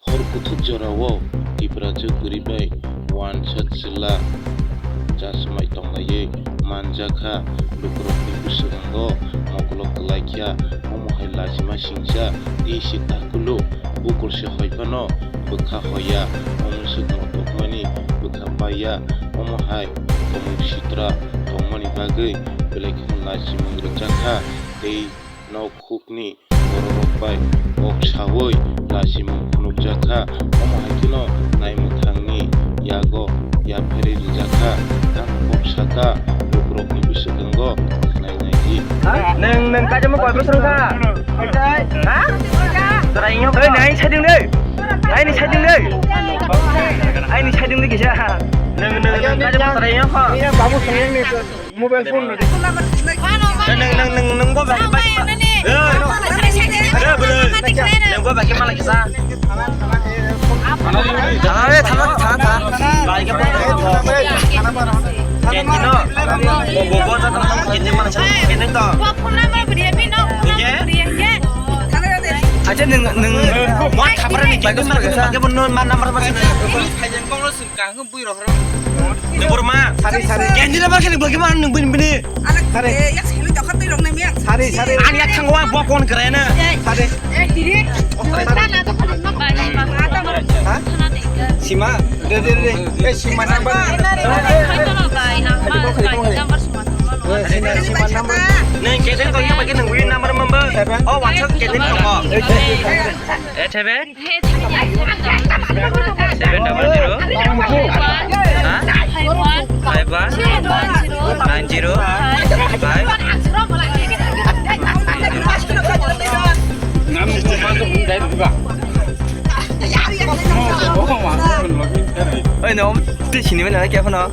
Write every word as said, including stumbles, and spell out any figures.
Hor kuthuk jorao Tiprajwk kwrwi bai uansa chwla chasmai tonglaiwi manjakha. Lukurokni bwskango mokolo kwlaikha, omo hai lachima singcha tei se takulu. Bukurse hoi phano bwkha hoya, o mwswkno tokmani bwkha paiya. Omo hai tomung sitra tongmani bagwi belai kheno lachimung rwjakha tei nok hukni bororok bai kok saui lachimung phunukjakha. Omo hai kheno naimwthangni yago yapharwi rwjakha. Ang kok sakha, lukurokni bwskango khwnai naidi. Nwng, nwng kaisa mo koi bwswng kha? Ha? Chwraino kha. Oi, nai saiding de. Aini saiding de. Aini saiding de kisa. Nwng, nwng, nwng kaisa mo chwraino kha. Iya, babu sengeng ni mobile phone ni. Nwng, nwng, nwng, nwng bo bai. Nwng bo bai khe malai kisa. Thana re, thana, thana, thana. Bai khe bo. Kenji no. Bo, bo, bo, jata no kenji mana sa. Kenji to. Bo phone number beri abi no. Phone number beri abi. Acha nwng, nwng. Mo khapra ni bai ko sa. Bai ko bo no ma number ma sa. Kang bui roh. Ni borma. Sari, sari. Kenji number khe ni bagi ma nwng bini bini. Sari. Yak sini dokhat ni rok na miya. Sari, sari. Ani yak thang wa bo kon kre na. Sari. Eh, diri. Tana to khali ma ba. Ha? Sima. De, de, de. Eh, sima number. Number sima. Eh, sima, sima number. Neng kete to yang bagi neng win number member. Seven. Oh, WhatsApp kete ni toko. Eh, seven. Seven double zero. Ha? Five one nine zero five. Oi, no, twi sini mena kya phano.